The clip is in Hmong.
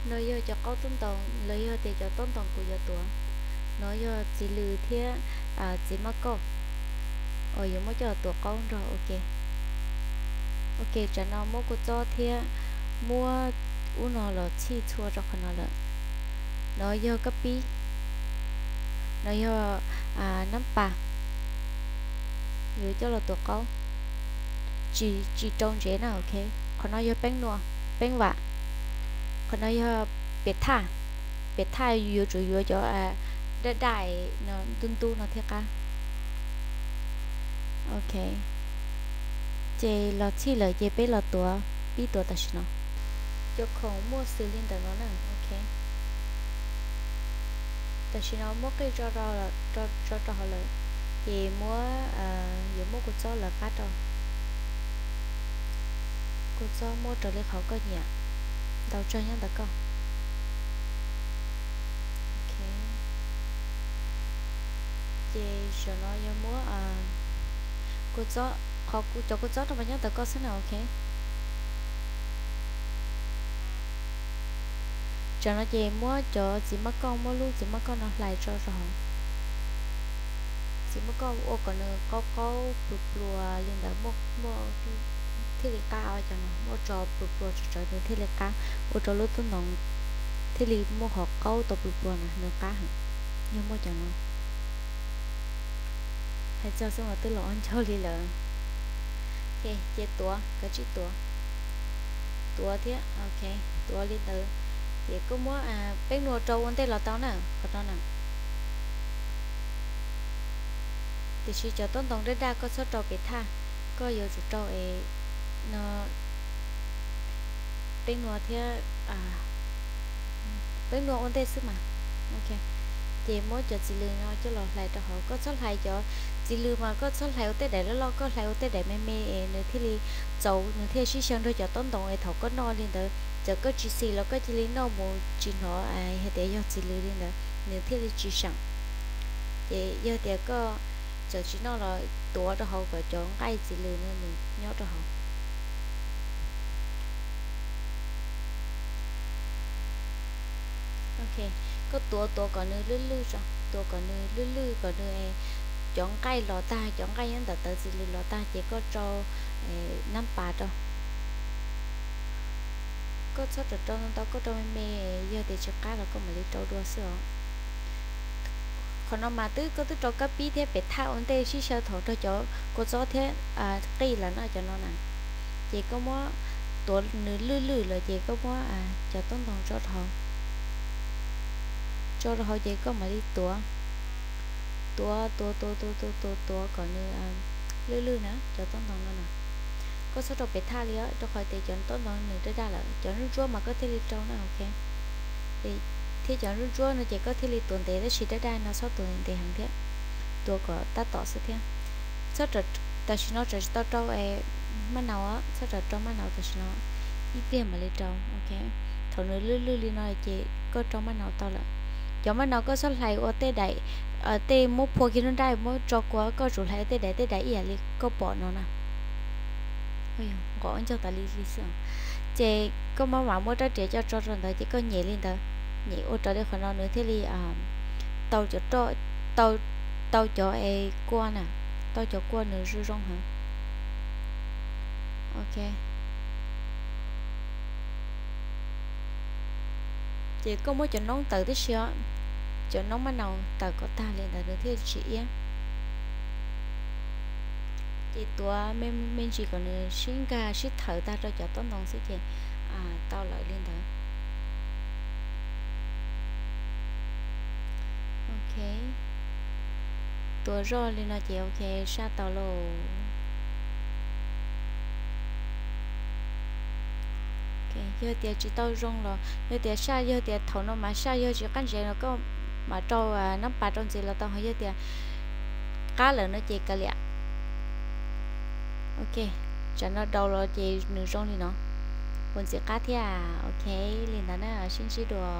No yog cov qaub tub ntoos los yog tias cov taub ntoos kuv yuav tuav. No yog txiv lws thiab txiv maj kauj uas yuav muab coj los tuav qaub nrog. Ok, ok, tsam no muab kua txob thiab muab ub no los txhij txhua rau qhov no lawm. No yog kab pib, no yog nab pas, yuav coj los tuav qaub, tsis, tsis rau ntsev na. Ok, qhov no yog peeb nua, peeb vam, qhov no yog piam thaj. Piam thaj yuav tsum yuav cov daj daj no, ntub ntub no thiaj qab. Ok, ces los txhij lawm ces peb los tuav, pib tuav tam sim no. Cov khoom muaj xws li ntawm no na. Ok, tam sim no muab qij tso, tso rau hauv lawm, ces muab, yuav muab kua txob lawv qab rau. Kua txob muab raws li qhov koj nyiam, ntaus tsawg nyob ntawd koj. Ok, ces zaum no yog muab kua txob, qhov cov kua txob no mas nyob ntawm koj xwb na. Ok, tsam no ces muab cov txiv maj kauj, muab lub txiv maj kauj no hlais tso rau hauv. Txiv maj kauj ua kom nws qaub qaub pluas pluas li ntawd, muaj, muaj thiaj li qab. Cov no muab tso pluas pluas tsawv tsawv nws thiaj li qab, ua rau lub tub ntoos thiaj li muaj qhov qaub tau pluas pluas na, nws qab heev. Yog muaj cov no, hais txog xwb mas twb los ob ncaug li lawm. Ok, ces tuav, kav tsij tuav, tuav thiab. Ok, tuav li ntawd, ces koj muab peeb nua rau ua ntej los tau na, qhov no na. Tiam sis cov taub ntoos daj daj koj txhob rau piam thaj, koj yuav tsum rau es no, peeb nua thiab, peeb nua ua ntej xwb mas. Ok, ces muab cov txiv lws no coj los hlais rau hauv. Koj txhob hlais cov txiv lws mas koj txhob hlais ua tej daim loj loj, koj hlais ua tej daim me me es nws thiaj li txaus, nws thiaj sib xyaw nrog cov taub ntoos es thaum koj noj li ntawd, txawm koj tsis xis los koj cia li noj mus tsis hnov hais tias yog txiv lws li ntawd, nws thiaj li tsis seem. Ces yog tias koj txawm tsis noj los tuav rau hauv kom cov nqaij txiv lws no nws nyob rau hauv. Ok, koj tuav tuav kom nws lwj lwj tso, tuav kom nws lwj lwj kom nws, cov nqaij los tag, cov nqaij nyob ntawm tawv txiv lws los tag ces koj rau nab pas rau. Koj txhob rau rau ntau ntau, koj rau me me, yog tias tsis qab los koj mam li rau dua xwb os. Qhov no mas twb, koj twb rau kab pib thiab pem thaj ua ntej sib xyaw thaum rau cov kua txob thiab qij lawm no cov no na. Ces koj muab tuav nws lwj lwj lawm ces koj muab cov taub ntoos tso rau hauv, tso rau hauv ces koj mam li tuav, tuav tuav tuav tuav tuav tuav kom nws lwj lwj na cov taub ntoos no na. Koj txhob rau pem thaj li os, rau qhov tias cov taub ntoos nws daj daj lawm, cov ntsuab ntsuab mas koj thiaj li rau na. Ok, thiab cov ntsuab ntsuab no ces koj thiaj li tuav ntev, tab sis daj daj no txhob tuav ntev heev thiab, tuav kom tab tom xwb thiab. Txhob, tam sim no tseem tsis tau rau maj naus, txhob rau maj naus tam sim no, ib pliag mam li rau. Ok, thaum nws lwj lwj li no ces koj rau maj naus tau lawm. Cov maj naus koj txhob hlais ua tej daim, tej muab phua kiag lub nrab muab tso kua, koj tsum hlais ua tej daim tej daim ib yam li koj pom no na. Nqos ncauj tas li li xwb. Ces koj mam mam muab rab riam coj tso rau ntawd ces koj nyem li ntawd, nyem ua raws li qhov no nws thiaj li tau cov, tau cov es kua na, tau cov kua nws zoo zoo heev. Ok, ces koj muab cov noob tawm tib si os, cov noob maj naus tawm kom tag li ntawd nws thiaj tsis iab. Ces tuav me ntsis kom nws sib nkag sib thawm tag rau cov taub ntoos xwb ces tau lawm li ntawd. Ok, tuav zoj li no ces ok, saj tau lauj. Yog tias tsis tau zoo los yog tias saj, yog tias thaum no mas saj yog tsis qab ntsev los koj mam rau nab pas rau ntxiv los tau, ho yog tias qab lawm no ces kav liam. Ok, tsam no daus los ces nws zoo li no, ua ntxiv qab thiab. Ok, li ntawd na, sib ntsib dua.